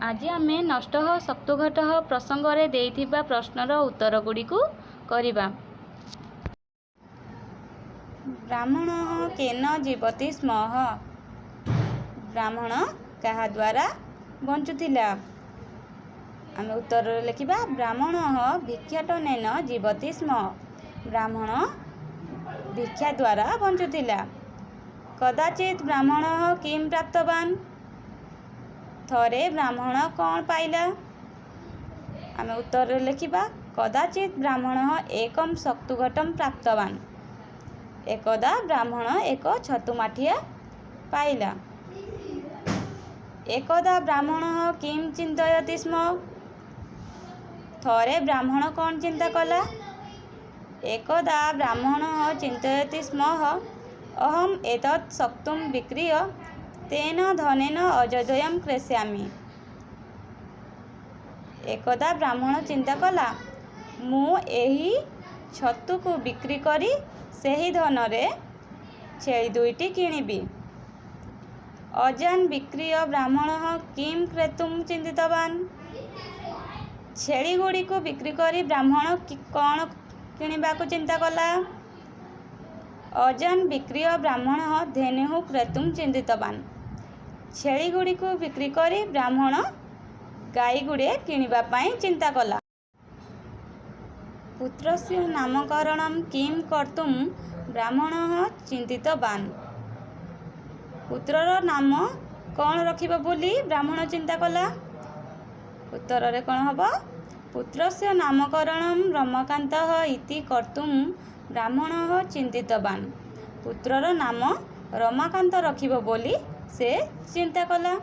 ଆଜି ଆମେ ନଷ୍ଟଃ ଶକ୍ତୁଘଟଃ ପ୍ରସଙ୍ଗରେ ଦେଇଥିବା ପ୍ରଶ୍ନର ଉତ୍ତରଗୁଡ଼ିକୁ କରିବା। ବ୍ରାହ୍ମଣଃ କେନ ଜୀବତି ସ୍ମଃ? ବ୍ରାହ୍ମଣ କାହା ଦ୍ୱାରା ବଞ୍ଚୁଥିଲା? ଆମେ ଉତ୍ତରରେ ଲେଖିବା, ବ୍ରାହ୍ମଣଃ ଭିକ୍ଷାଟନେନ ଜୀବତି ସ୍ମ। ବ୍ରାହ୍ମଣ ଭିକ୍ଷା ଦ୍ୱାରା ବଞ୍ଚୁଥିଲା। କଦାଚିତ୍ ବ୍ରାହ୍ମଣଃ କିମ୍ ପ୍ରାପ୍ତବାନ୍? ଥରେ ବ୍ରାହ୍ମଣ କ'ଣ ପାଇଲା? ଆମେ ଉତ୍ତରରେ ଲେଖିବା, କଦାଚିତ୍ ବ୍ରାହ୍ମଣଃ ଏକಂ ଶକ୍ତୁଘଟಂ ପ୍ରାପ୍ତବାନ୍। ଏକଦା ବ୍ରାହ୍ମଣ ଏକ ଛତୁ ମାଠିଆ ପାଇଲା। ଏକଦା ବ୍ରାହ୍ମଣଃ କିମ୍ ଚିନ୍ତୟତି ସ୍ମ? ଥରେ ବ୍ରାହ୍ମଣ କ'ଣ ଚିନ୍ତା କଲା? ଏକଦା ବ୍ରାହ୍ମଣଃ ଚିନ୍ତୟତି ସ୍ମଃ ଅହମ୍ ଏତତ୍ ଶକ୍ତୁଂ ବିକ୍ରୀୟ ତେନ ଧନେନ ଅଯୋଧ୍ୟାಂ କ୍ରେଷ୍ୟାମି। ଏକଦା ବ୍ରାହ୍ମଣ ଚିନ୍ତା କଲା, ମୁଁ ଏହି ଛତୁକୁ ବିକ୍ରି କରି ସେହି ଧନରେ ଛେଳି ଦୁଇଟି କିଣିବି। ଅଜାନ୍ ବିକ୍ରୀୟ ବ୍ରାହ୍ମଣଃ କିମ୍ କ୍ରେତୁଂ ଚିନ୍ତିତବାନ୍? ଛେଳିଗୁଡ଼ିକୁ ବିକ୍ରି କରି ବ୍ରାହ୍ମଣ କ'ଣ କିଣିବାକୁ ଚିନ୍ତା କଲା? ଅଜାନ୍ ବିକ୍ରୀୟ ବ୍ରାହ୍ମଣଃ ଧେନୁଃ କ୍ରେତୁଂ ଚିନ୍ତିତବାନ୍। ଛେଳିଗୁଡ଼ିକୁ ବିକ୍ରି କରି ବ୍ରାହ୍ମଣ ଗାଈଗୁଡ଼ିଏ କିଣିବା ପାଇଁ ଚିନ୍ତା କଲା। ପୁତ୍ରସ୍ୟ ନାମକରଣଂ କିମ୍ କର୍ତ୍ତୁଂ ବ୍ରାହ୍ମଣଃ ଚିନ୍ତିତବାନ୍? ପୁତ୍ରର ନାମ କ'ଣ ରଖିବ ବୋଲି ବ୍ରାହ୍ମଣ ଚିନ୍ତା କଲା? ଉତ୍ତରରେ କ'ଣ ହେବ? ପୁତ୍ରସ୍ୟ ନାମକରଣଂ ରମାକାନ୍ତଃ ଇତି କର୍ତ୍ତୁଂ ବ୍ରାହ୍ମଣଃ ଚିନ୍ତିତବାନ୍। ପୁତ୍ରର ନାମ ରମାକାନ୍ତ ରଖିବ ବୋଲି ସେ ଚିନ୍ତା କଲା।